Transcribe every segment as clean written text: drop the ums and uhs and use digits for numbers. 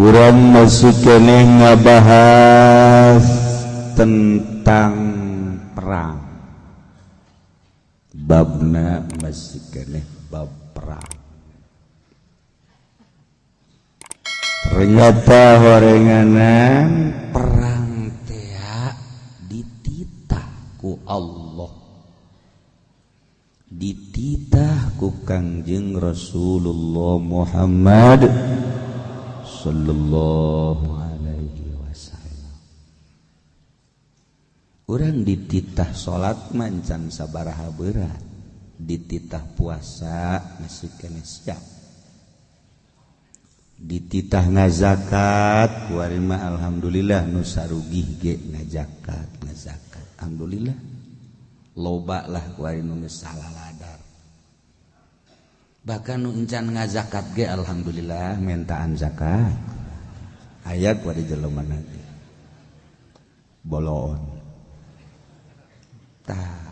Urang masih keneh ngabahas tentang perang. Babna masih keneh bab perang. Ternyata horenganan perang tea dititah ku Allah, dititah ku Kangjeng Rasulullah Muhammad sallallahu alaihi wasallam. Urang dititah salat mancan sabaraha berat, dititah puasa masih keneh siap, dititah ngazakat kuari mah alhamdulillah nu sarugih ge ngazakat ngazakat, alhamdulillah loba lah kuari nu geus salah ladar. Bahkan nu encan ngazakat ge alhamdulillah mentaan zakat aya kuari jelema nanti bolon. Tah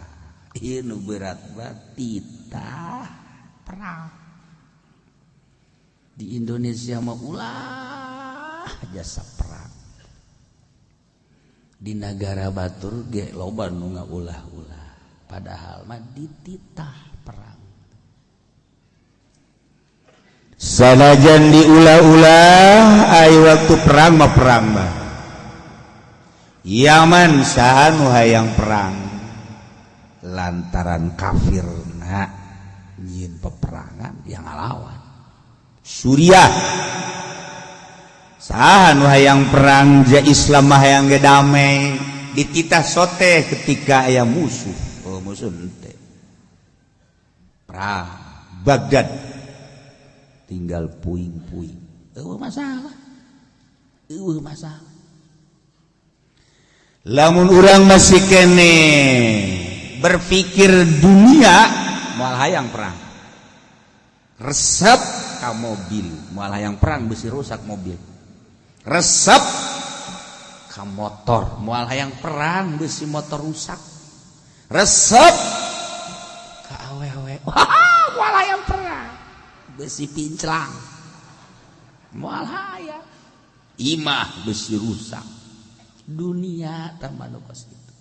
ieu nu berat banget titah perang di Indonesia mah ulah jasa perang. Di negara batur ge loba nu ngaulah-ulah, padahal mah dititah perang. Sanajan diulah-ulah ai waktu perang mah perang mah. Yaman saha nu hayang perang lantaran kafirna nyieun peperangan yang ngalawan. Suriah saha nu hayang perang, ja Islam mah hayang ge damai, dititah sote ketika aya musuh. Oh musuh henteu. Perang Baghdad tinggal puing-puing. Eueuh masalah. Eueuh masalah. Lamun urang masih keneh berpikir dunia moal hayang perang. Resep ka mobil, moal hayang perang besi rusak mobil. Resep ka motor, moal hayang perang besi motor rusak. Resep ka awewe, wah moal hayang perang besi pinclang. Moal hayang imah besi rusak. Dunia tambah nu kos kitu.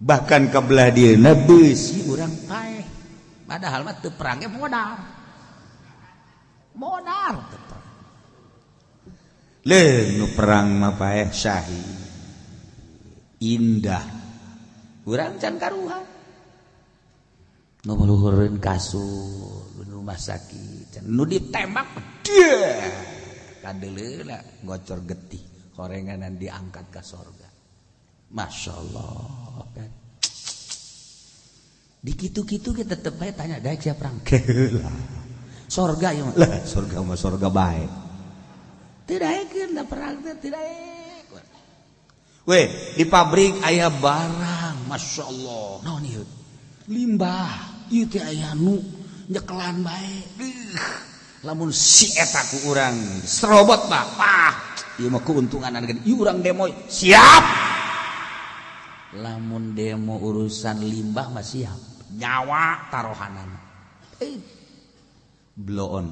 Bahkan kebelah dieuna besi urang paeh. Padahal mah teu perang ge modal. Modal teu perang. Leuh nu perang mah paeh syahid. Indah. Urang can karuhan. Nu meluhureun kasur, nu rumah sakit, nu ditembak dia kadeleuna ngocor getih, horenganan diangkat ke sorga. Masya Allah kan. Di kitu-kitu kita tetep aja tanya daek siap perang. Lah. Sorga ya mah. Lah, sorga mah sorga bae. Teu daekeun da perang teh teu daek. Weh, di pabrik aya barang, Masya Allah. Naon ieu? Limbah. Ieu teh aya nu nyekelan bae. Lamun si eta ku urang serobot mah, pah. Ieu mah keuntungan gede. Ieu urang demo siap. Lamun demo urusan limbah mah siap. Nyawa taruhanan. Bloon.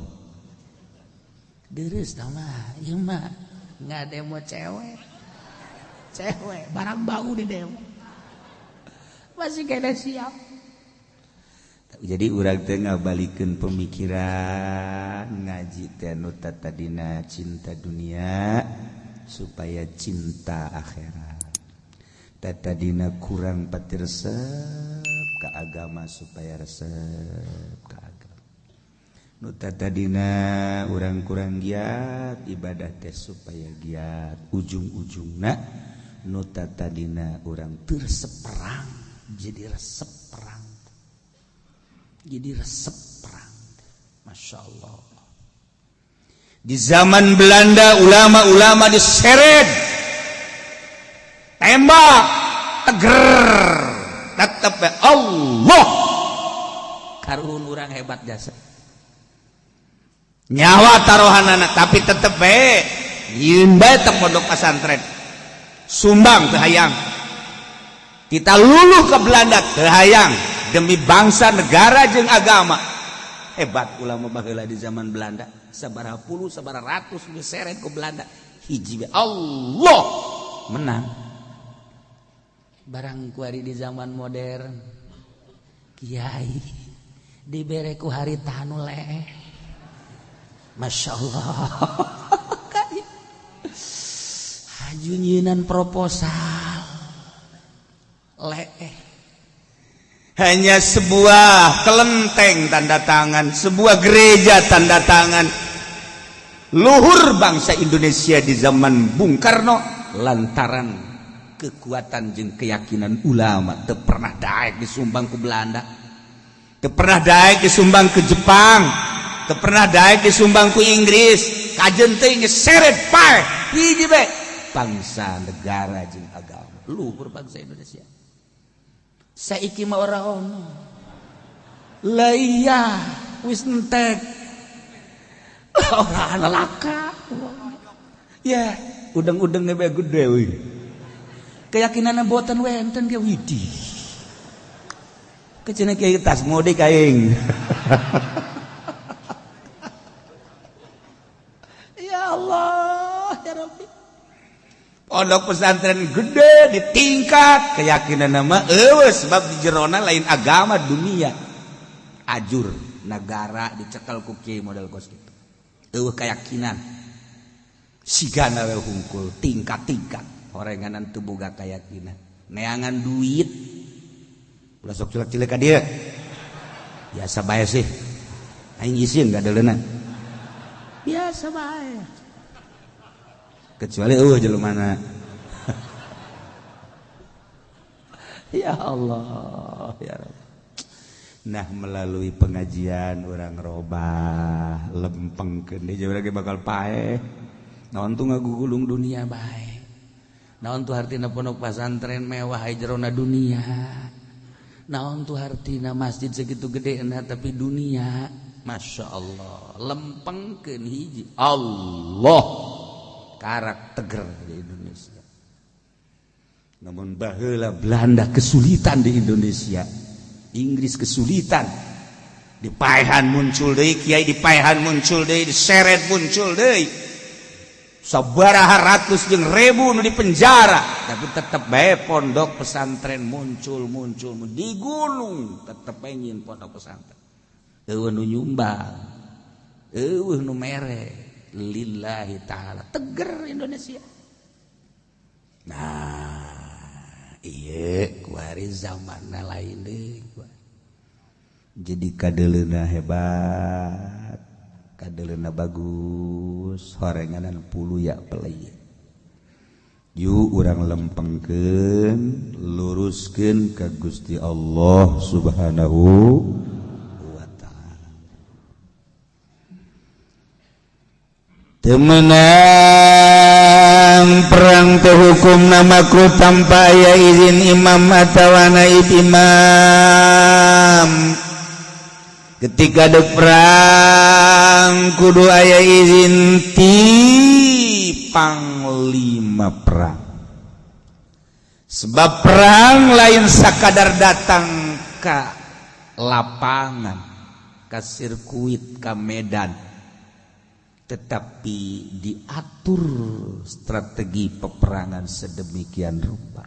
Deres tah mah, ieu mah nggak demo cewek. Cewek barang bau di demo. Masih kena siap. Jadi urang teh ngabalikeun pemikiran ngaji teh nu tadina cinta dunia supaya cinta akhirat. Tadina kurang pati resep ka agama supaya resep ka agama. Nu tadina urang kurang giat ibadah teh supaya giat. Ujung-ujungna nu tadina urang teu resep perang jadi resep perang. Jadi resep perang. Masya Allah. Di zaman Belanda ulama-ulama diseret, tembak, teger, tetep Allah. Karuhun urang hebat jasa. Nyawa taruhanana tapi tetep bae yeun bae teh pondok pesantren. Sumbang teu hayang. Kita luluh ke Belanda teu hayang demi bangsa negara jeung agama. Hebat ulama baheula di zaman Belanda, sabaraha puluh sabaraha ratus diseret ke Belanda, hiji Allah menang. Barang kuari di zaman modern kiai dibere ku harita nu leeh. Masya Allah. Haju nyieunan proposal leeh. Hanya sebuah kelenteng tanda tangan, sebuah gereja tanda tangan. Luhur bangsa Indonesia di zaman Bung Karno lantaran kekuatan jeung keyakinan ulama. Teu pernah daek disumbang ke Belanda, teu pernah daek disumbang ke Jepang, teu pernah daek disumbang ke Inggris. Kajen teh seret paeh hiji bae bangsa negara jeung agama. Luhur bangsa Indonesia. Saiki mah ora ono. Lah iya, wis entek. Ora ana laka. Ya, udeng-udengnya bae gede we. Keyakinanna boten wenten ge widih. Kecena kiai tas mudik aing. Ya Allah, ya Rabbi. Pondok pesantren gede ditingkat keyakinan nama eueuh, sebab di jerona lain agama, dunia. Ajur negara dicekel ku kiai model kos kitu. Eueuh keyakinan. Sigana we hungkul tingkat-tingkat horenganan teu boga keyakinan. Neangan duit. Ulah sok cilek-cilek ka dieu. Biasa bae sih. Aing isin gadeleuna. Biasa bae. Kecuali eueuh jelema. Ya Allah, ya Rabb. Nah, melalui pengajian orang robah lempengkeun deui lagi bakal paeh. Naon tuh ngagugulung dunia bae. Naon tuh hartina pondok pesantren mewah jerona dunia. Naon tuh hartina masjid segitu gede nah tapi dunia. Masya Allah, lempengkeun hiji Allah. Karak teger di Indonesia. Namun baheula Belanda kesulitan di Indonesia, Inggris kesulitan. Di paehan muncul deui kiai, di paehan muncul deui, diseret muncul deui. Sabaraha ratus jeung ribu nu di penjara, tapi tetep bae pondok pesantren muncul di gunung, tetep bae nyieun pondok pesantren. Eueuh nu nyumbang, eueuh nu mere. Lillahi ta'ala teger Indonesia. Nah, iya kuari zamanna lain deui. Jadi kadeleuna hebat, kadeleuna bagus, horenganan puluya peleye. Yu urang lempengkeun, luruskeun ka Gusti Allah Subhanahu wa ta'ala. Temenang perang teh hukumna makruh tanpa aya izin imam atawa naib imam. Ketika dek perang kudu aya izin ti panglima perang. Sebab perang lain sakadar datang ka lapangan, ka sirkuit, ka medan, tetapi diatur strategi peperangan sedemikian rupa.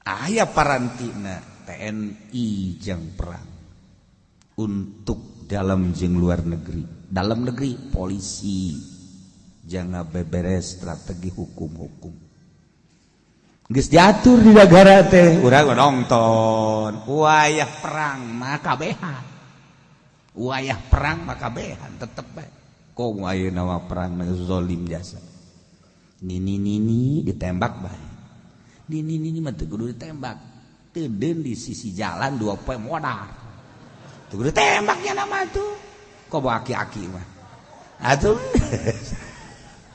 Aya parantina TNI jang perang untuk dalam jeung luar negeri, dalam negeri polisi jangan beberes strategi hukum-hukum. Geus diatur di negara teh, urang nonton wayah perang maka kabehan, wayah perang maka kabehan tetep bae. Komo ayeuna mah perang zalim jasa. Nini nini ditembak bae. Nini nini mah teu kudu ditembak. Teudeun di sisi jalan dua poe modar. Teu kudu ditembaknya nama tuh. Komo aki-aki mah. Atuh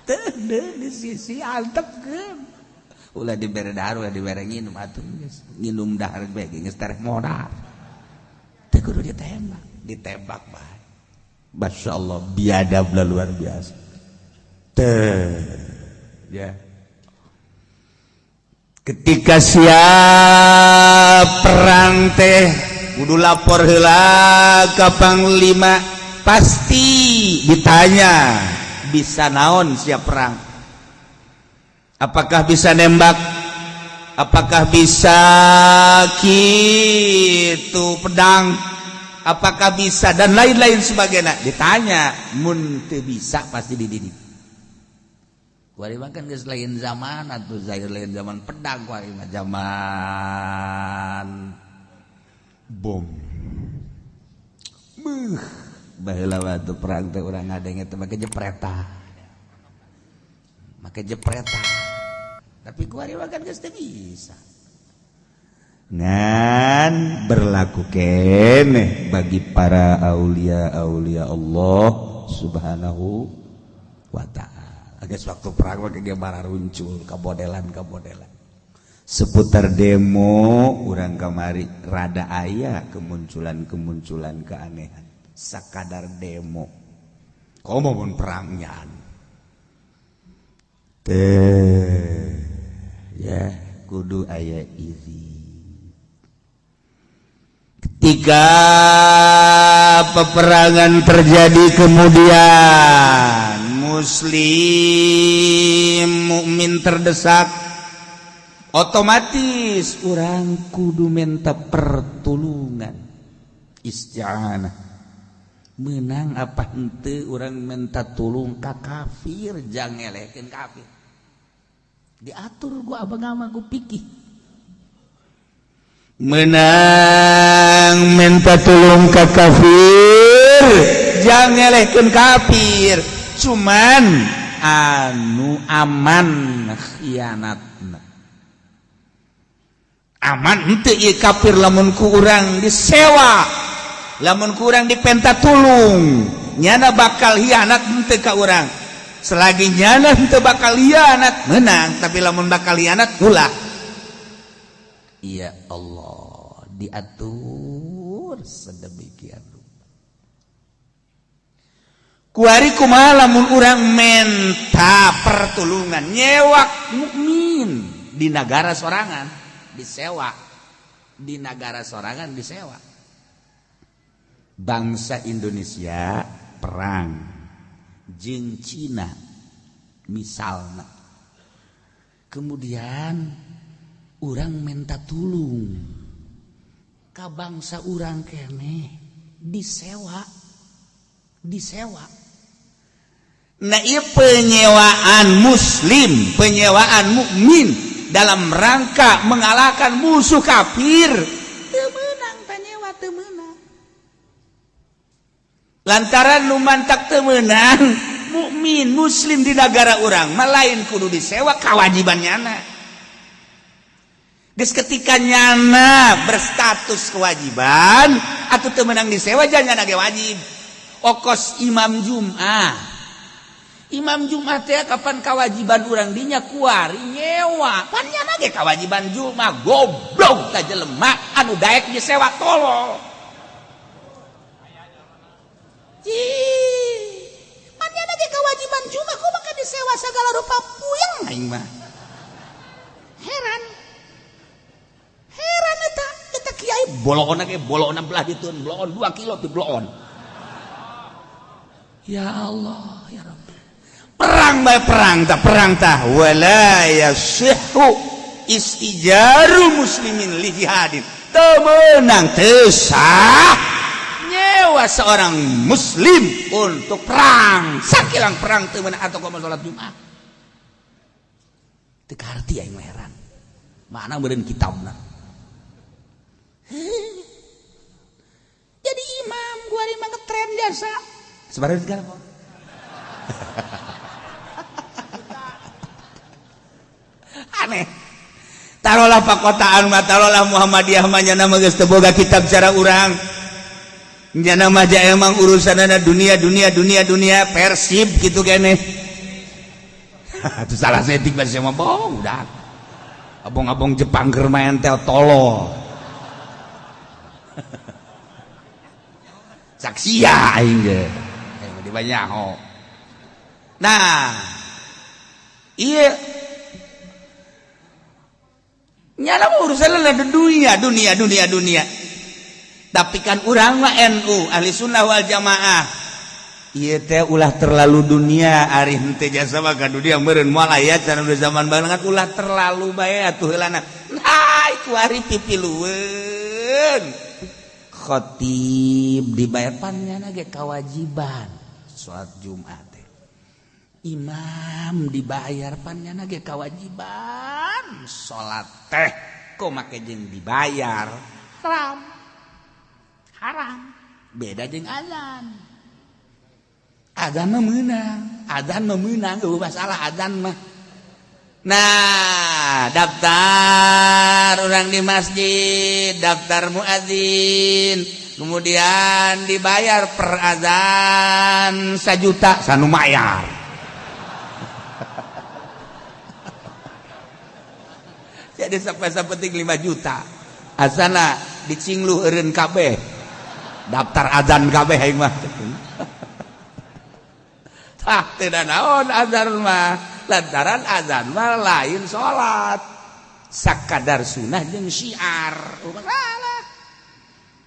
teudeun di sisi antepkeun. Ulah dibere dahar, ulah dibere nginum atuh geus. Nginum dahar bae geus tereh modar. Teu kudu ditembak, ditembak bae. Masya Allah, biadablah luar biasa. Teh, ya. Ketika siap perang teh Kudu lapor heula ka panglima, pasti ditanya bisa naon siap perang, apakah bisa nembak, apakah bisa gitu pedang, apakah bisa dan lain-lain sebagainya. Ditanya, mun teu bisa pasti dididik. Kuari mah kan geus lain zaman atuh, zair lain zaman pedang, kuari mah zaman bom. Beuh, baheula waktu perang teh urang ngadenge teh make jepreta. Make jepreta. Tapi kuari mah kan geus teu bisa. Ngan berlaku keneh bagi para aulia-aulia Allah Subhanahu wa ta'ala. Geus waktu perang mah ge runcul kabodelan-kabodelan. Seputar demo urang kamari rada aya kemunculan-kemunculan keanehan sakadar demo. Komo mun perangnya teh ya kudu aya izin. Ketika peperangan terjadi kemudian muslim mukmin terdesak, otomatis urang kudu minta pertulungan, isti'anah. Menang apa henteu urang minta tulung ka kafir, jangan ngelehkeun kafir. Diatur gua agama ku pikir. Menang minta tulung ka kafir, jangan ngelehkeun kafir, cuman anu aman khianatna. Aman henteu ieu kafir lamun ku urang disewa, lamun ku urang dipenta tulung, nyana bakal hianat henteu ka urang. Selagi nyana henteu bakal hianat menang, tapi lamun bakal hianat ulah. Ya Allah, diatur sedemikian rupa. Kuari kumaha lamun urang menta pertulungan, nyewak mukmin di nagara sorangan, disewa di nagara sorangan, disewa. Bangsa Indonesia perang jeung Cina misalna, kemudian urang minta tulung ka bangsa urang keneh, disewa, disewa. Nah, ieu penyewaan muslim, penyewaan mukmin dalam rangka mengalahkan musuh kafir teu meunang, penyewa teu meunang, lantaran nu mantak teu meunang mukmin muslim di negara urang mah lain kudu disewa, kewajiban nyana. Geus ketika nyana berstatus kewajiban atau teu meunang disewa, jangan nyana ge wajib. Okos imam Jum'ah, imam Jumat teh kapan kewajiban urang dinya, kuari nyewa pan nyana ge kewajiban Jumat. Goblok ka jelema anu daek disewa, tolol. Cih, pan nyana ge kewajiban Jumat, kok bakal disewa segala rupa, puyeng aing mah. Heran. Heran eta, eta kiai bolona ge bolona belah ditun, bloon 2 kilo ti bloon. Ya Allah, ya Rabbi. Perang bae perang tah, perang tah wala yasihhu istijaru muslimin li jihadin. Teu meunang, teu sah nyewa seorang muslim untuk perang. Sakilang perang teu meunang atau komo salat Jumat. Teu kaharti aing mah, heran. Mana meureun kitabna. Jadi imam gua mah ngetren jasa. Sebenarnya segala kok. Aneh. Taruhlah pakotaan mah, taruhlah Muhammadiyah mah nyana mah geus teu boga kitab cara urang. Nyana mah ja emang urusanana dunia dunia dunia dunia Persib gitu keneh. Itu salah setting masih mah bohong udah. Abong-abong Jepang keur main teh tolol. Saksia aing ge. Di banyak. Nah, iya nyala urusan lah dunia dunia dunia dunia. Tapi kan urang mah NU, ahli sunnah wal jamaah. Ieu teh ulah terlalu dunia, ari henteu jasa mah ka dunia meureun moal aya can udah zaman banget, ulah terlalu bae atuh heulana. Nah, itu ari pipilueun. Khotib dibayar pan nyana ge kewajiban salat Jumat teh. Imam dibayar pan nyana ge kewajiban salat teh, kok make jeung dibayar haram. Haram. Beda jeung azan. Azan mah meunang, azan mah meunang, eueuh masalah azan mah. Nah, daftar orang di masjid, daftar muadzin, kemudian dibayar per azan 1 juta, sanu mayar. Jadi sampai penting 5 juta. Azana dicingluh eureun kabeh. Daftar azan kabeh aing mah. Tah teu naon azan mah, lantaran azan mah lain salat. Sakadar sunah jeung syiar. Oh, masalah.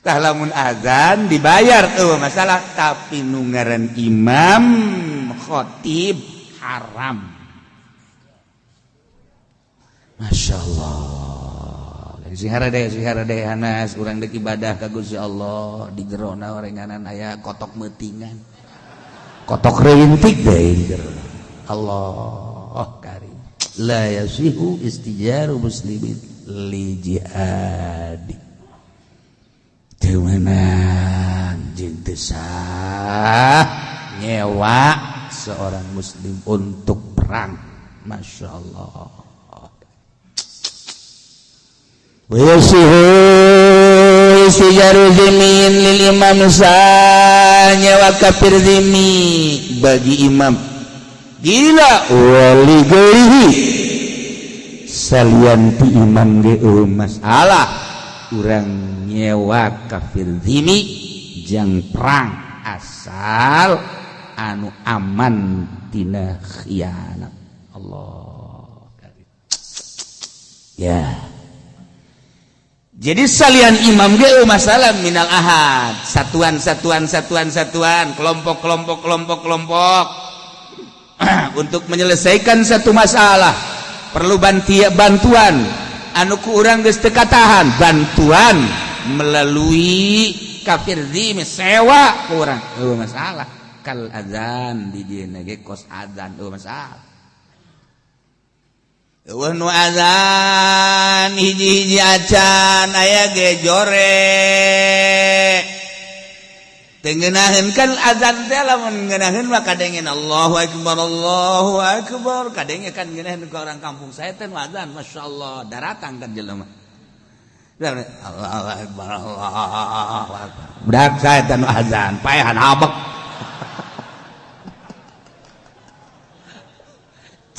Tah lamun azan dibayar eueuh masalah, tapi nu ngaran imam khotib haram. Masya Allah. Sing harade hanas urang dek ibadah ka Gusti Allah di jerona orenganan aya kotok meutingan. Kotok reuintik deui di jerona. Allah karim. La yasihu istijaru muslimin li jihadi. Teu meunang jeung teu sah nyewa seorang muslim untuk perang. Masya Allah. Wa yasihu istijaru zimin lil imam, sah nyewa kafir zimmi bagi imam. Gila wali gairihi salian ti imam ge masalah urang nyewa kafir zimmi jang perang asal anu aman tina khianat. Allah ya. Jadi salian imam ge masalah minal ahad, satuan satuan satuan satuan, kelompok kelompok kelompok kelompok untuk menyelesaikan satu masalah perlu bantuan anu ku urang geus teu katahan, bantuan melalui kafir zimmi sewa ku urang eueuh masalah. Kal azan di dieu ge kos azan eueuh masalah. Eueuh nu azan hiji-hiji acan aya ge jore. Teu ngeunaheun kan azan teh, lamun ngeunaheun mah kadengin Allahu akbar Allahu akbar, kadenge kan ngeunaheun. Ke orang kampung saya teh nu azan masyaallah daratang kan jelema. Allahu akbar Allahu akbar. Budak saya teh nu azan paehan habek.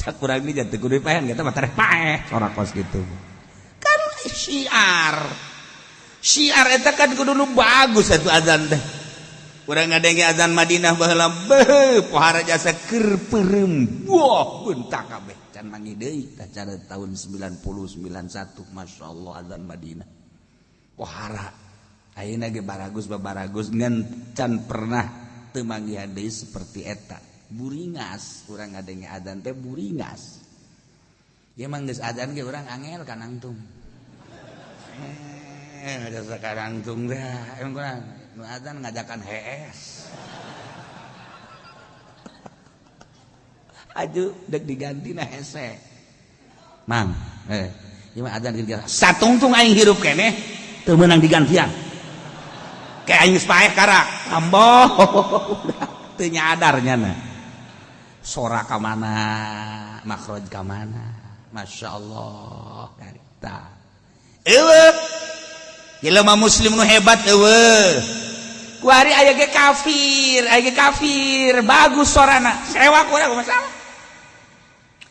Cak urang ini jangan kudu paehan kita mah tareh paeh sorak kos gitu. Kan syiar. Syiar eta kan kudu nu bagus atuh azan teh. Urang ngadenge azan Madinah baheula beuh pohara jasa keur peureum. Wah, bentak kabeh can manggih deui tah cara tahun 90 91 masyaallah azan Madinah. Pohara. Ayeuna ge baragus babaragus ngan can pernah teu manggihan deui seperti eta. Buringas urang ngadenge adzan teh buringas. Ieu mah geus adzan ge urang angel ka nangtung. Ada sekarang tung dah, emang kurang nu adzan ngajakan hees. Aju dek diganti na hese. Mang, ieu mah adzan diganti. Satungtung aing hirup keneh teu meunang digantian. Kayak aing geus paeh karak. Amboh. Teu nyadar nyana. Sora ka mana, makhraj ka mana. Masya Allah. Karita. Eueuh. Jelema muslim nu hebat eueuh. Kuari aya ge kafir, aya ge kafir, bagus sorana. Sewa ku urang masalah.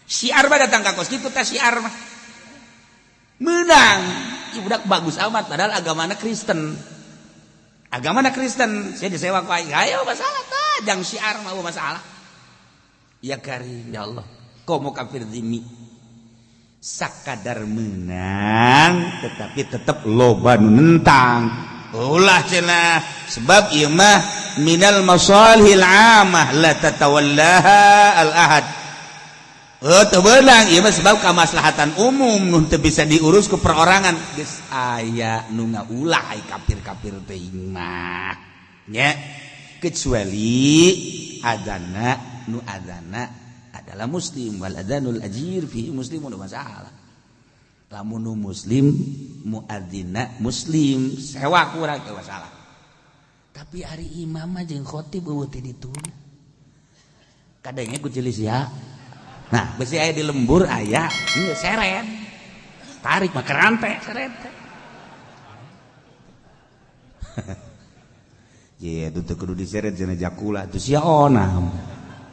Syiar mah datang ka kos kitu teh syiar mah. Menang. Ieu budak bagus amat padahal agamana Kristen. Agamana Kristen, saya disewa ku aing. Ayo masalah tah, jang syiar mah masalah. Ya karim ya Allah. Komo kafir zimmi. Sakadar menang tetapi tetap loba nu nentang, Ulah cenah, sebab ieu mah minal masalihil amah la tatawallaha al ahad. Oh, teu beunang ieu mah, sebab kamaslahatan umum nu teu bisa diurus ku perorangan. Geus aya nu ngaulah ai kafir-kafir teh mah nya, kecuali adana, nu adana adalah muslim, wal adanul ajir fihi muslimun, masalah. Lamun nu muslim, muadzina muslim, sewa kurang ke masalah. Tapi ari imam mah jeung khotib eueuh teh dituna kadangnya ku celis ya. Nah, besi aya di lembur aya seret tarik mah rantai seret teh. Ye, itu teu kudu diseret cenah jakula tuh sia onam.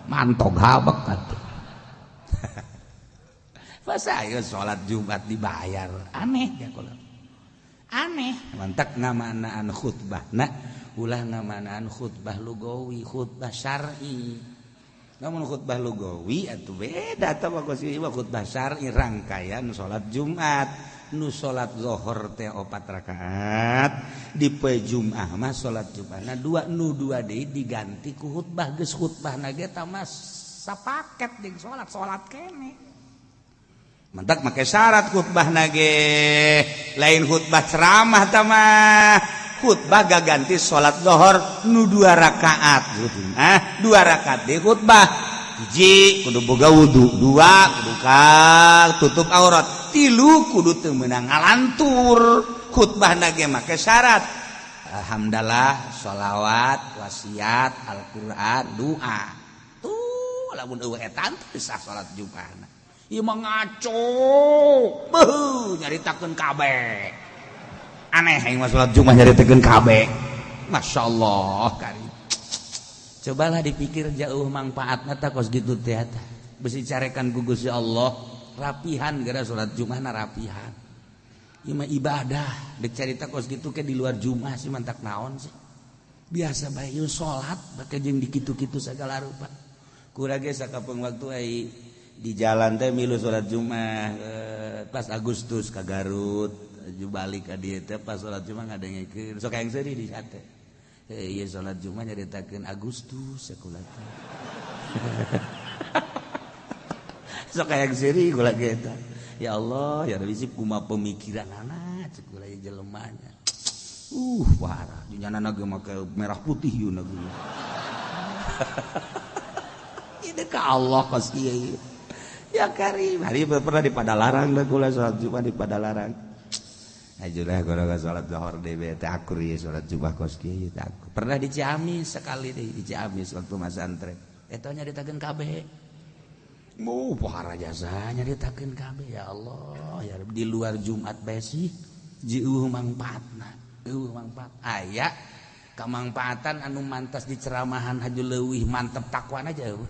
Mantog habek atuh. Masa ayo sholat Jumat dibayar? Aneh ya kula. Aneh. Mantak ngamanaan khutbah. Nah, ulah ngamanaan khutbah lugawi, khutbah syar'i. Namun khutbah lugawi atuh beda atau bagus, ieu khutbah syar'i rangkaian sholat Jumat. Nu salat zuhur teh 4 rakaat, di poe Jumat mah salat Jumatna dua, nu dua deui diganti ku khutbah. Geus khutbahna ge tah mah sapaket jeung salat, salat kene. Mantak make syarat khutbahna ge lain khutbah ceramah tah mah, khutbah gaganti salat zuhur nu 2 rakaat. Ah, 2 rakaat di khutbah, hiji kudu boga wudu, dua kudu tutup aurat, tilu kudu teu meunang ngalantur. Khutbahna ge make syarat alhamdulillah, sholawat, wasiat, Al-Qur'an, doa. Tuh, lamun eueuh eta teu sah salat Jumat. Ieu mah ngaco, beuh, nyaritakeun kabeh. Aneh aing mah salat Jumat nyaritakeun kabeh. Masyaallah karim. Cobalah dipikir jauh manfaatna tah kos kitu teh tah. Besi carekan ku Gusti Allah, rapihan gara salat Jumat na rapihan. Ieu mah ibadah, dek carita kos kitu ke di luar Jumat sih mantak naon sih. Biasa bae ieu salat bake jeung dikitu-kitu sagala rupa. Kurang ge sakapeung waktu ai di jalan teh milu salat Jumat pas Agustus ka Garut, aju balik ka dieu teh pas salat Jumat ngadengekeun sok hayang seuri di sate. Iya, salat Jumat nyaritakeun Agustus sakulah teh. Sok hayang seuri kula ge eta. Ya Allah, ya Rabbi, sip kumaha pemikiranana cek kula ieu jelemanya. Parah. Dinyanana ge make merah putih ieu na ge. Ini ka Allah kos kieu. Ya karim, hari pernah di Padalarang dah kula salat Jumat di Padalarang. Ajulah kula salat zuhur deui teh akur ieu salat Jumat kos kieu teh akur. Pernah di Ciamis sekali deh, di Ciamis waktu masantren. Eta nyaritakeun kabeh. Mu pohara jasa nyaritakeun kabeh, ya Allah, ya Rabbi, di luar Jumat bae sih jeuh mangpaatna. Eueuh mangpaat. Aya kamangpaatan anu mantas di ceramahan haju leuwih mantep takwana jauh.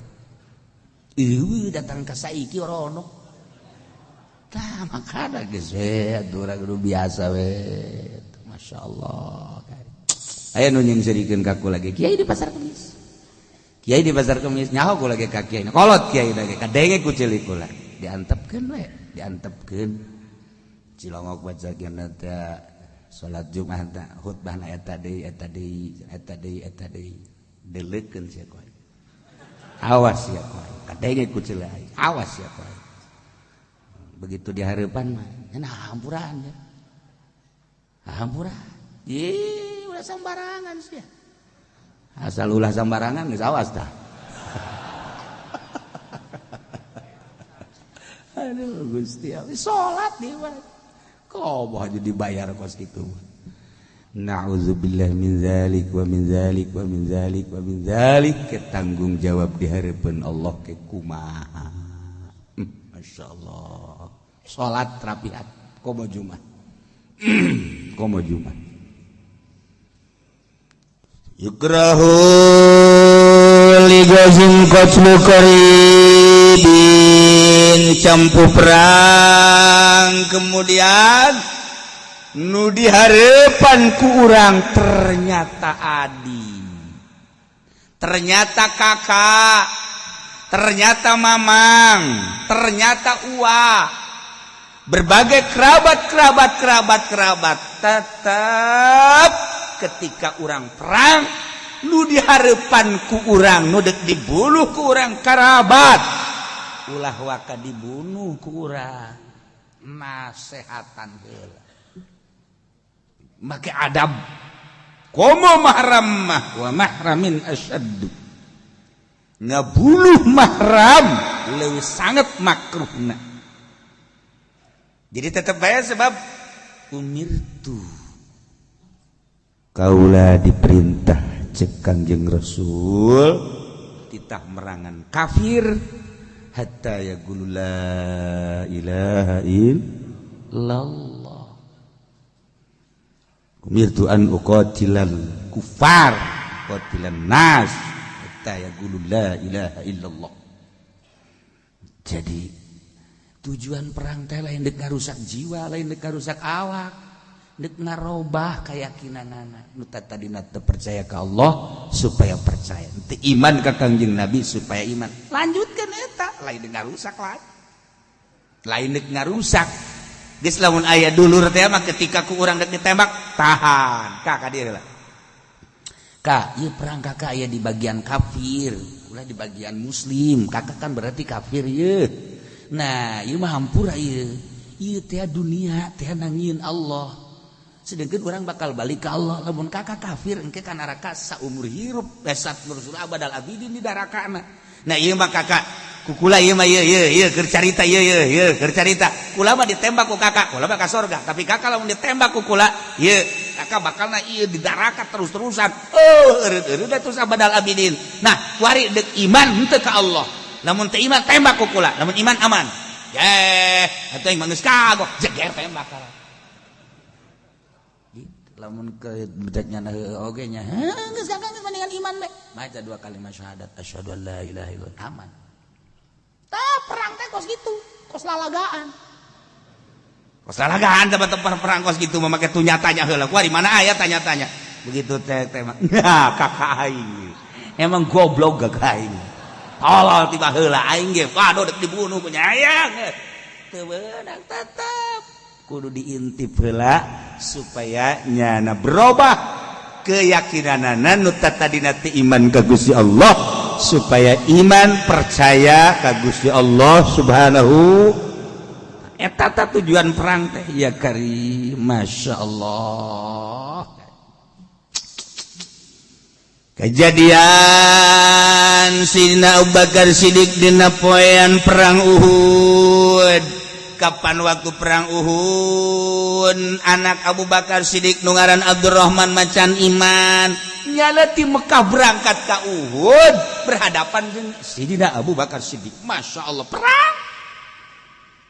Eueuh datang ka saiki orono. Tah makana geus we atuh urang kudu biasa we. Masyaallah. Aya nu nyingserikeun ka kula ge, kiai di Pasar Kemis. Kiai di Pasar Kemis nyaho kula ge ka kiai. Kolot kiai ge kadenge ku ceuli kula. Diantepkeun we, diantepkeun. Cilongok baca geuna teh salat Jumat teh khutbahna eta deui, eta deui, eta deui, eta deui. Deleukeun sia ku aing. Awas ya ku aing. Kadenge ku ceuli aing. Awas ya ku aing. Begitu di harapan mah, nah hampuran ya. Hampuran. Ih, ulah sambarangan sih ya. Asal ulah sambarangan geus awas dah. Aduh Gusti, salat di mah. Komo aja dibayar kos kitu. Na'udzubillah min zalik wa min zalik wa min zalik wa min zalik. Ketanggung jawab di harapan Allah ke kumaha. Masya Allah. Salat rapiat komo Jumat. Komo Jumat. Yukrahu ligazin qatlu qaribin, campuh perang kemudian nu diharepan ku urang ternyata adi, ternyata kakak, ternyata mamang, ternyata uwa, berbagai kerabat-kerabat kerabat-kerabat tetap Ketika urang perang, nu diharepan ku urang, nu dek dibunuh ku urang karabat, ulah waka dibunuh ku urang, nasehatan heula make adab. Komo mahram mah, wa mahramin asyaddu, ngabunuh mahram leuwih sangat makruhna. Jadi tetap bayar sebab umirtu, kaula diperintah, cek Kangjeng Rasul, titah merangan kafir hatta yaqulu la ilaha illallah. Umirtu an uqatilal kufar, qatilan nas hatta yaqulu la ilaha illallah. Jadi tujuan perang teh lain dek ngarusak jiwa, lain dek ngarusak awak, dek ngarobah keyakinanana nu tadina teu percaya ka Allah supaya percaya, teu iman ka Kangjeng Nabi supaya iman. Lanjutkeun eta, lain dek ngarusak, lain lain dek ngarusak. Geus, lamun aya dulur teh mah, ketika ku urang dek ditembak, tahan. Kak, ka dieu lah, Kak. Ieu perang kakak aya di bagian kafir, ulah di bagian muslim. Kakak kan berarti kafir ye. Nah, ieu mah hampura ieu. Ieu teh dunia teh nangieun Allah, sedangkan urang bakal balik ke Allah. Lamun kakak kafir, engke ka neraka saumur hirup, besat nursul abadal abidin di narakana. Nah, ieu mah kakak kukula, ieu mah ieu ieu ieu keur carita, ieu ieu ieu keur carita. Kula mah ditembak ku kakak, kula mah ka sorga, tapi kakak lamun ditembak ku kula ieu, kakak bakalna ieu di neraka terus-terusan. Oh, eureut-eureut terus abadal abidin. Nah, kuari dek iman henteu ka Allah? Lamun teu iman, tembak ku kula. Lamun iman, aman. Ye, atuh yang geus kagok jeger, tembak gitu. Lamun ke bedaknya oge nya, geus kakak geus mendingan iman be, baca dua kalimat syahadat, asyhadu an la ilaha illallah, aman. Tah, perang teh kos gitu, kos lalagaan. Kos lalagaan tempat-tempat perang kos gitu memakai tuh nyatanya heula. Kuari mana aya tanya-tanya begitu teh teh. Nah, kakak aing emang goblok, gak aing tolol tiba heula. Aing ge waduh, dek dibunuh punya ayang, teu beunang. Tetep kudu diintip heula supaya nyana berubah keyakinanana, nu tadina teu iman ka Gusti Allah supaya iman, percaya ka Gusti Allah Subhanahu. Eta ta tujuan perang teh ya kari. Masya Allah, kejadian Sidina Abu Bakar Siddiq dina poean perang Uhud. Kapan waktu perang Uhud, anak Abu Bakar Siddiq nu ngaran Abdurrahman macan iman, nyala ti Mekah berangkat ke Uhud, berhadapan dengan Sidina Abu Bakar Siddiq. Masya Allah, perang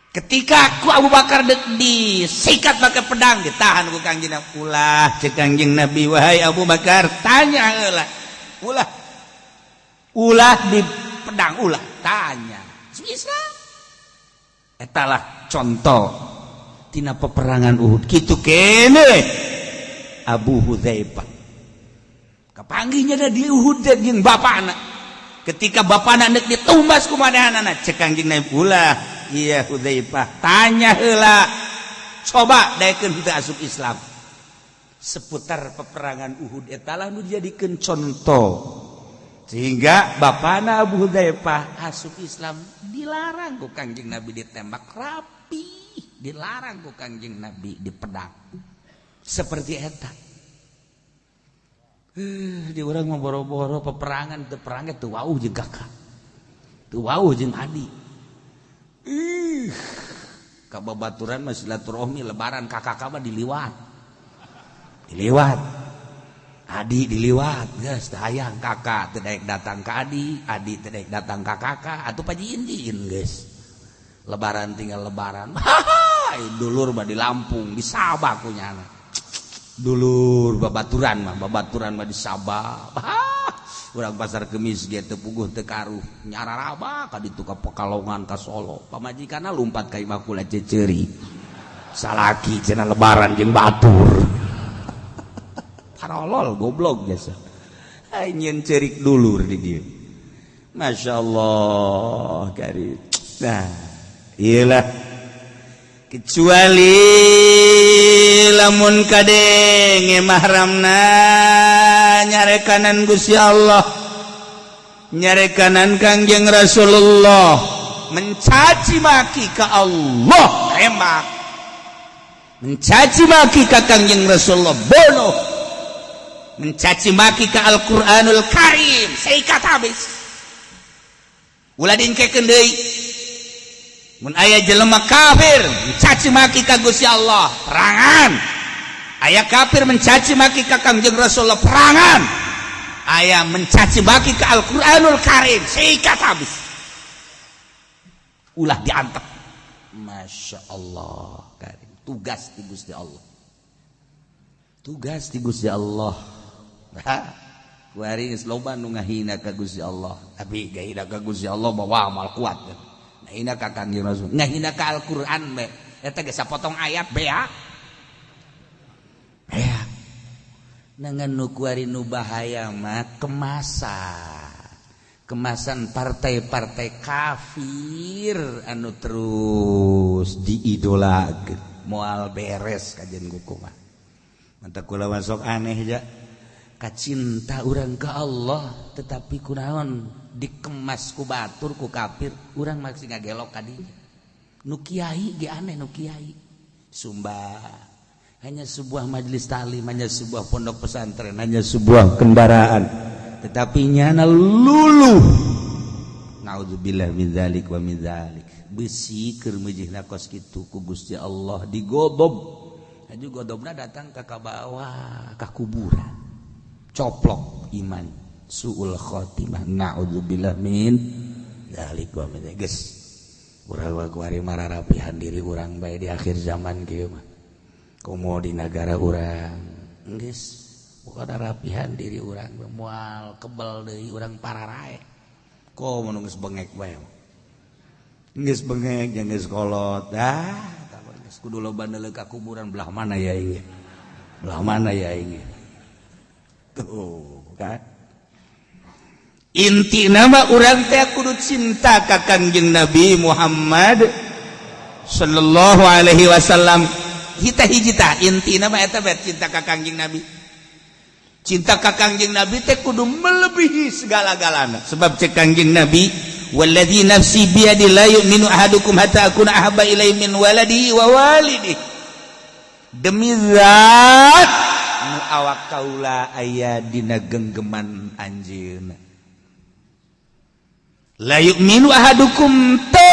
ketika ku Abu Bakar dek disikat pakai pedang, ditahan ku Kangjeng Nabi. "Ulah," cek Kangjeng Nabi, "wahai Abu Bakar, tanya heula. Ulah, ulah di pedang, ulah, tanya Islam." Etalah contoh tina peperangan Uhud. Kitu kene Abu Hudzaifah kapanggihnya da di Uhud jeung bapana. Ketika bapana nek ditumbas ku manehanana, cek Kangjeng Nabi, "Ulah, iya Hudzaifah, tanya heula, coba daekeun henteu asup Islam." Seputar peperangan Uhud etalah nu dijadikeun contoh sehingga bapana Abu Hudzaifah asup Islam. Dilarang ku Kangjeng Nabi ditembak rapi, dilarang ku Kangjeng Nabi di pedang seperti eta. Di urang mah boro-boro peperangan, teu perang teu wauh jeung kakak, teu wauh jeung adi. Ih, ka babaturan mah silaturahmi lebaran, kakak mah diliwat, diliwat, adi diliwat. Geus teu hayang kakak teu daek datang ka adi, adi teu daek datang ka kakak. Atuh pajiin-jiin, geus lebaran tinggal lebaran. Haha, dulur mah di Lampung, di Sabah kunyana. Dulur babaturan mah di Sabah. Urang Pasar Kemis ge teu puguh, teu karuh, nyararaba ka ditu, ka Pekalongan, ka Solo. Pamajikanna lumpat ka imah kula, ceceuri salaki cenah lebaran jeung batur. Tarolol, goblok jasa. Ai nyeun ceurik dulur di dieu. Masya Allah kari. Nah, iyalah, kecuali lamun kade Ngadenge mahramna nyarekanan Gusti Allah, nyarekanan Kangjeng Rasulullah, mencaci maki ka Allah, tembak, mencaci maki ka Kangjeng Rasulullah, bunuh, mencaci maki ka Al-Qur'anul Karim, sikat habis, ulah diengkekeun deui. Mun aya jelema kafir mencaci maki ka Gusti Allah, perangan. Aya kafir mencaci maki ka Kangjeng Rasulullah, perangan. Aya mencaci maki ka Al-Qur'anul Karim, sikat habis, ulah diantep. Masya Allah Karim, tugas di Gusti Allah, tugas di Gusti Allah. Kuari geus loba nu ngahina ka Gusti Allah, tapi ngahina ka Gusti Allah bawa amal kuat, ngahina ka Kangjeng Rasul, ngahina ka Al-Qur'an be eta geus sapotong ayat bea bea. Dengan nu kuari nu bahaya mah kemasan kemasan partai-partai kafir anu terus diidolakeun, moal beres kajian kumaha. Mantap, kula masuk aneh ja kacinta urang ke Allah, tetapi kunaon dikemas ku batur, ku kafir, urang masih ngagelok ka dinya. Nu kiai ge aneh, nu kiai sumbah hanya sebuah majelis taklim, hanya sebuah pondok pesantren, hanya sebuah kendaraan, tetapi nyana luluh. Naudzubillah min dzalik wa min dzalik. Besi keur meujeuhna kos kitu ku Gusti Allah digodob aju, godobna datang ka bawah ka kuburan, coplok iman, suul khotimah. Naudzubillah min dzalik wa min. Geus, urang kuari mararapihan diri urang bae di akhir zaman kieu mah. Komo di negara urang geus bukan rapihan diri urang, moal kebel deui urang pararae. Komo nu geus bengek bae, geus bengek jeung geus kolot, dah geus kudu loba neuleuh ka kuburan, belah mana ya ieu, belah mana ya ieu. Tuh kan, inti nama urang teh kudu cinta ka Kangjeng Nabi Muhammad sallallahu alaihi wasallam. Kita hiji tah inti nama eta bae, cinta ka Kangjeng Nabi. Cinta ka Kangjeng Nabi teh kudu melebihi segala-galana, sebab cek Kangjeng Nabi, "Walladzi nafsi biyadi la yu'minu ahadukum hatta akuna ahabba ilaihi min waladihi wa walidihi." Demi zat nu awak kaula aya dina genggeman anjeunna, la yu'minu ahadukum, teu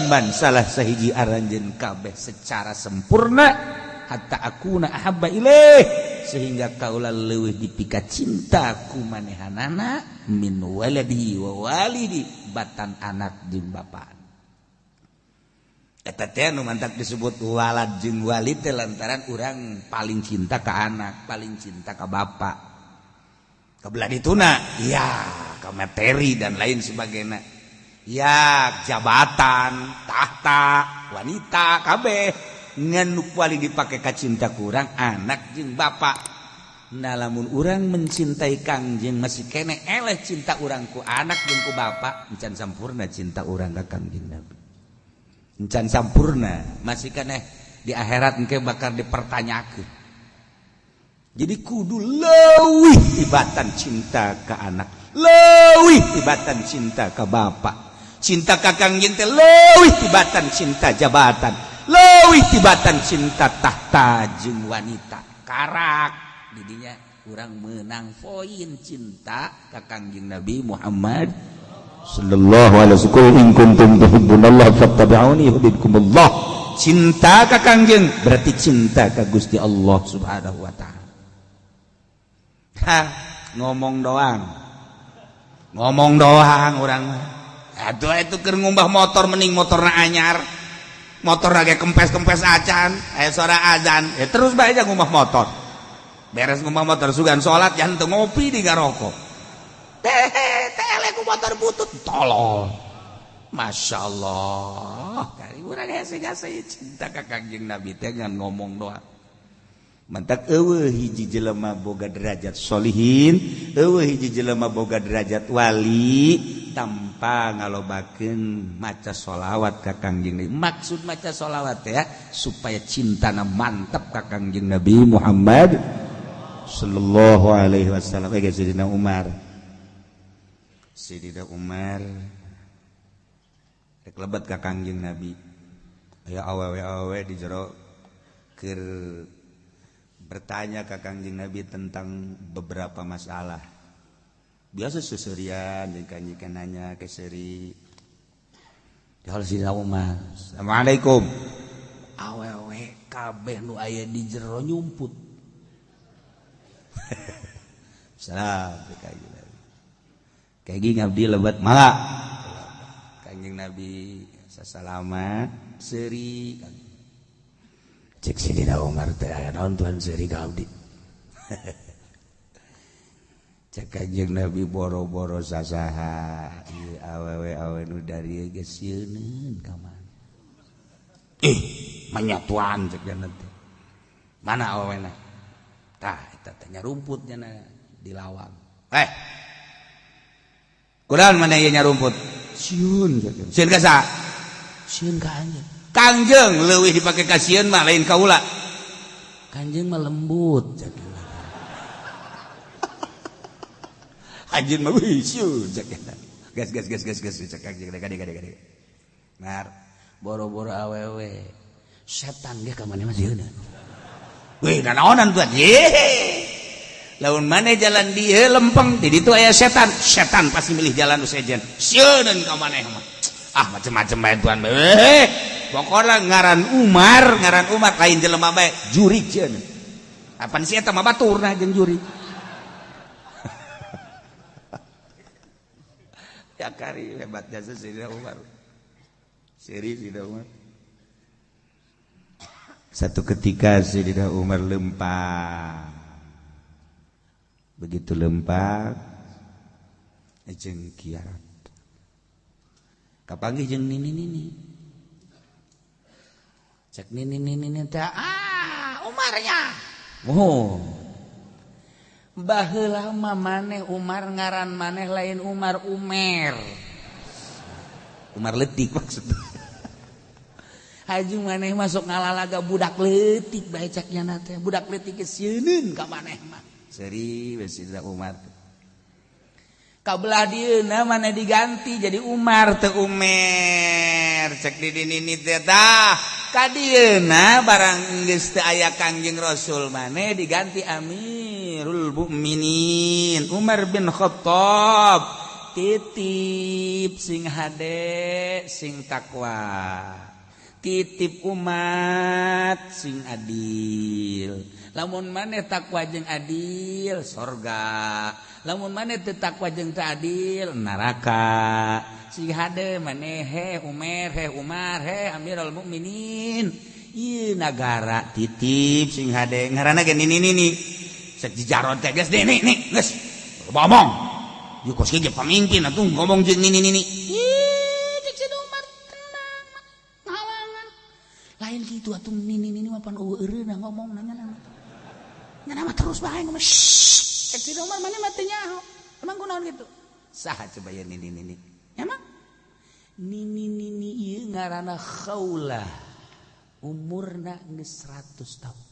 iman salah sahiji aranjeun kabeh secara sempurna, hatta akuna ahabba ilaih, sehingga kaula leuwih dipika cinta ku manehanana, min waladi wa walidi, batan anak jeung bapa. Eta teh nu mantak disebut walad jeung walid teh lantaran urang paling cinta ke anak, paling cinta ke bapak. Kebelah dituna ya ke materi dan lain sebagainya ya, jabatan, tahta, wanita, kabeh, ngan nu paling dipake ka cinta kurang anak jeung bapak. Nah, lamun urang mencintai Kangjeng masih kene eleh cinta urang ku anak jeung ku bapak, encan sampurna cinta urang ka Kangjeng Nabi, encan sampurna, masih keneh di akhirat engke bakal dipertanyakeun. Jadi kudu leuwih tibatan cinta ke anak, leuwih tibatan cinta ke bapak. Cinta ka Kangjeng teh leuwih tibatan cinta jabatan, leuwih tibatan cinta tahta jeung wanita. Karak didinya urang menang poin cinta ka Kangjeng Nabi Muhammad sallallahu alaihi wasallam. In kuntum tuhibbunallaha fattabi'uni yuhibbukumullah. Cinta ka Kangjeng berarti cinta ka Gusti Allah Subhanahu wa taala. Hah, ngomong doang, ngomong doang urang mah. Aduh, itu keur ngumbah motor, mending motorna anyar, motor lagi kempes-kempes acan, aya suara azan ya terus bae aja ngumbah motor. Beres ngumbah motor sugan salat, jangan teu ngopi di ngarokok teh teh ku motor butut, tolol. Masya Allah, kali urang hese hese cinta ka Kangjeng Nabi teh ngan ngomong doang. Mantak eueuh hiji jelema boga derajat solihin, eueuh hiji jelema boga derajat wali. tanpa ngalobakeun maca sholawat ka Kangjeng Nabi. Maksud maca sholawat ya supaya cintana mantap ka Kangjeng Nabi Muhammad sallallahu alaihi wasallam. Sayyidina Umar, Sayyidina Umar rek lebet ka Kangjeng Nabi, aya awewe-awewe di jero keur bertanya ke Kangjeng Nabi tentang beberapa masalah. Biasa seserian jeung kanjeng nanya ke seri. Sayyidina Umar, "Assalamualaikum." Awewe kabeh nu aya di jero nyumput. Salam Kanjeng Nabi. Kayak gini ngabdi lebat malah. Kanjeng Nabi sasalamat seri. Cek Sayyidina Umar teh aya naon Tuhan seri ka abdi. Cek Kanjeng Nabi boro-boro sasaha ieu awewe-awe nu dari geus sieuneun ka mana. Manyatuan cek teh. Mana awewena? Tah eta teh nyarumput nya di lawang. Kunaon mana ieu nyarumput? Sieun cek. Sieun ka saha? Sieun ka anjeun. Kangjeng leuwih dipake kasieun mah lain kaula. Kangjeng mah lembut cek. Anjeun mah wih sieun cek. Gas gas gas gas gas cek kangjeng gade gade gade. Mar boro-boro awewe setan ge ka maneh mah sieun. Wih, nanaonan tuan. Yehe. Lamun maneh jalan dieu lempeng di ditu aya setan. Setan pasti milih jalan nu sejen. Sieuneun ka maneh mah. Ah, macem-macem bae tuan. Pokoknya ngaran Umar, ngaran Umar lain jelema bae, jurig sieun. Apan si eta mah baturna jeung jurig. Ya kari hebat jasa Sayyidina Umar. Seri Sayyidina Umar. Satu ketika Sayyidina Umar lempang. Begitu lempang jeung kiarat. Kapanggih jeung nini-nini. Cek nini-nini teh ah Umarnya. Oh. Baheula mah maneh Umar ngaran maneh lain Umar, Umer. Umar leutik maksudna. Haju maneh masuk ngalalaga budak leutik bae cek nya teh. Budak leutik sieuneun ka maneh mah. Seri we Sayyidina Umar. Kabelah dieuna maneh diganti jadi Umar teu Umer. Cek di nini teh tah. Kadieuna barang geus teu aya Kangjeng Rasul maneh diganti Amirul Mukminin Umar bin Khattab. Titip sing hade sing takwa. Titip umat sing adil. Lamun maneh takwa jeung adil sorga. Lamun maneh teu takwa jeung teu adil neraka. Sing hade maneh he Umer he Umar he Amirul Mukminin. Ieu nagara titip sing hade ngaranna ge nini nini. Sek jijarot teh geus nih nih geus. Ngomong. Ieu kos ge pamimpin atuh ngomong jeung nini nini. Ih cek si Umar tenang ngahalangan. Lain kitu atuh nini nini mah pan eueuh eureuna ngomong nanya nanya. Nya mah terus bae ngomong. Cek si Umar maneh mah teu nyaho. Emang kunaon kitu? Saha coba ya nini nini? Emang nini nini ieu ngaranna Khaulah. Umurna geus 100 tahun.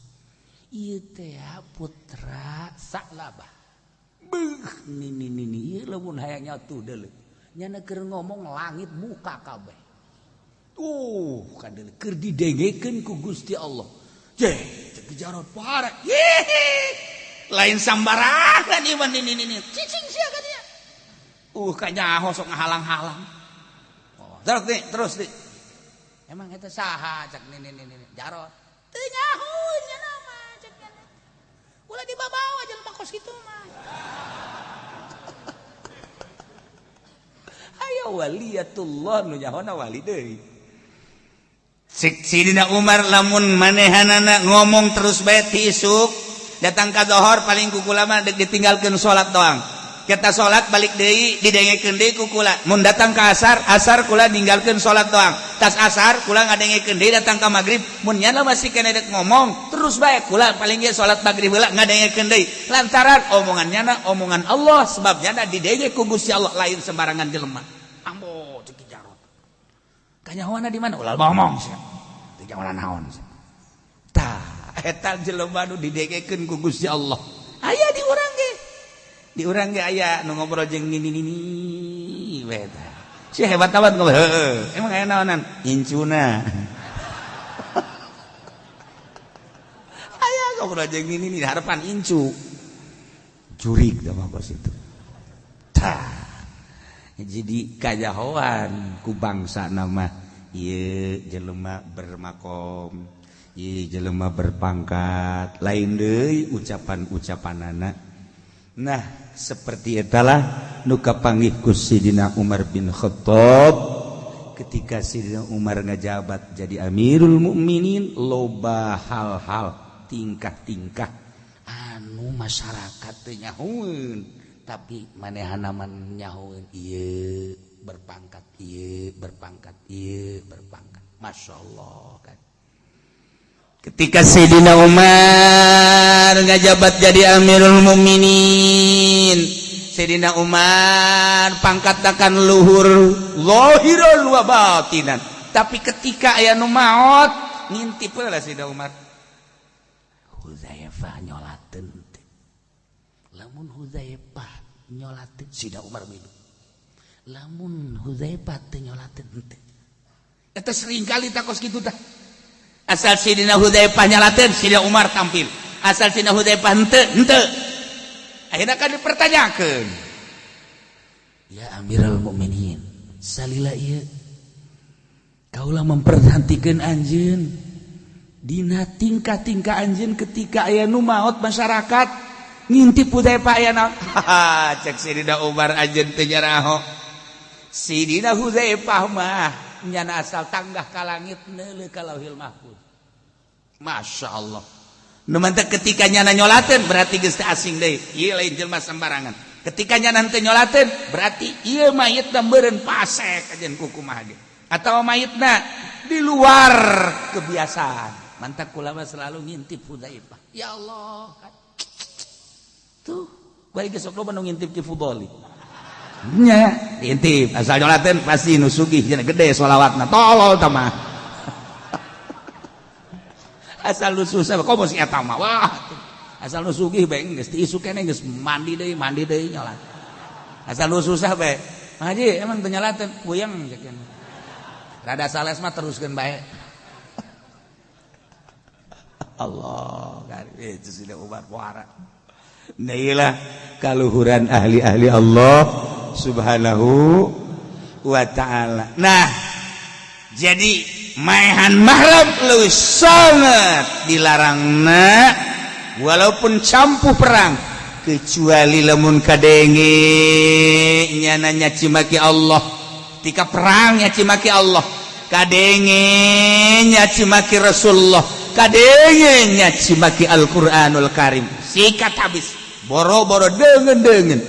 Ieu teh putra Sa'labah. Beuh nini nini ieu lamun hayang nyatu deuleu. Nyana keur ngomong langit buka kabeh. Kadeuleu keur didengekeun ku Gusti Allah. Jeh, cek jarot parek. Yehe. Lain sambarangan ieu mah nini nini. Cicing sia ka dieu. Kanyaho sok ngahalang-halang. Oh, terus nih, terus nih. Emang eta saha cek nini nini jarot. Teu nyaho nya nama cek nya. Ulah dibawa jelema kos kitu mah. Ayo waliyatullah nu nyahona wali deui. Cek Sidina Umar lamun manehanana ngomong terus bae ti isuk datang ka zohor paling ku kulama dek ditinggalkeun salat doang. Kita salat balik deui didengekeun deui ku kula. Mun datang ka asar, asar kula ninggalkeun salat doang. Tas asar kula ngadengekeun deui datang ka magrib, mun nyana masih keneh dek ngomong, terus bae kula paling ge salat magrib heula ngadengekeun deui. Lantaran omongan nyana omongan Allah, sebab nyana didenge ku Gusti Allah, lain sembarangan jelema. Ambo cek Ki Jarot. Kanyahoana di mana? Ulah ngomong sia. Teu jangan naon sia. Tah, eta jelema nu didengekeun ku Gusti Allah. Aya di urang ge. Di urang ge aya nu ngobrol jeung nini nini we tah. Si hebat amat ngobrol. Heueuh. Emang aya naonan? Incuna. Aya ngobrol jeung nini nini harapan incu. Jurig da mah kos itu. Tah. Jadi kajahoan ku bangsa nama ieu jelema bermakom, ieu jelema berpangkat, lain deui ucapan-ucapanana. Nah, seperti italah nu kapanggih ku Sidina Umar bin Khattab ketika Sidina Umar ngajabat jadi Amirul Mukminin, loba hal-hal tingkah-tingkah anu masyarakat teu nyahoeun, tapi manehna mah nyahoeun ieu berpangkat, ieu berpangkat, ieu berpangkat. Masya Allah kan. Ketika Sayyidina Umar ngajabat jadi Amirul Mukminin, Sayyidina Umar pangkat akan luhur zahirul wa batinan. Tapi ketika aya nu maot ngintip heula Sayyidina Umar. Huzaifah nyolateun teh. Lamun Huzaifah nyolateun, Sayyidina Umar milu. Lamun Huzaifah teu nyolateun teh. Eta sering kali takos kitu tah. Asal Sidina Hudzaifah nyalateun, Sidina Umar tampil. Asal Sidina Hudzaifah henteu, henteu. Akhirnya kan dipertanyakeun. Ya Amirul Mukminin, salila ieu kaulah memperhatikan anjeun dina tingkah-tingkah anjeun ketika aya nu maot masyarakat ngintip Hudzaifah aya naon. Cek Sidina Umar, anjeun teu nyaraho. Sidina Hudzaifah mah nyana asal tanggah ka langit neuleuh ka Lauhil Mahfuz. Masya Allah. Nu mantak ketika nyana nyolateun berarti geus teu asing deui. Ieu lain jelema sembarangan. Ketika nyana teu nyolateun berarti ieu mayitna meureun pasek ajen kukumaha ge. Atawa mayitna di luar kebiasaan. Mantak kula mah selalu ngintip Hudzaifah. Ya Allah. Tuh, bae geus sok loba nu ngintip Ki Fudoli. Nya, diintip asal nyolateun pasti nu sugih cenah gede sholawatna. Tolol tah mah. Asal nu susah komo si eta mah. Wah, asal nu sugih bae geus ti isuk keneh geus mandi deui nyolat. Asal nu susah bae. Mang Haji emang teu nyolateun puyeng cek. Rada sales mah teruskeun bae. Allah, itu sudah Umar puara. Nah, iyalah kaluhuran ahli-ahli Allah Subhanahu wa ta'ala. Nah, jadi maehan mahram leuwih sangat dilarangna walaupun campuh perang, kecuali lamun kadenge nyana nyaci maki Allah tika perang, nyaci maki Allah, kadenge nyaci maki Rasulullah, kadenge nyaci maki Al-Qur'anul Karim, sikat habis, boro-boro deungeun-deungeun,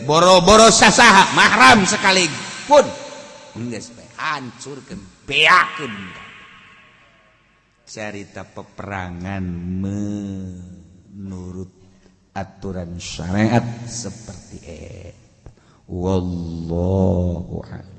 boro-boro sasaha mahram sekalipun geus bae hancurkeun, beakeun. Carita peperangan menurut aturan syariat seperti itu. Wallahu a'lam.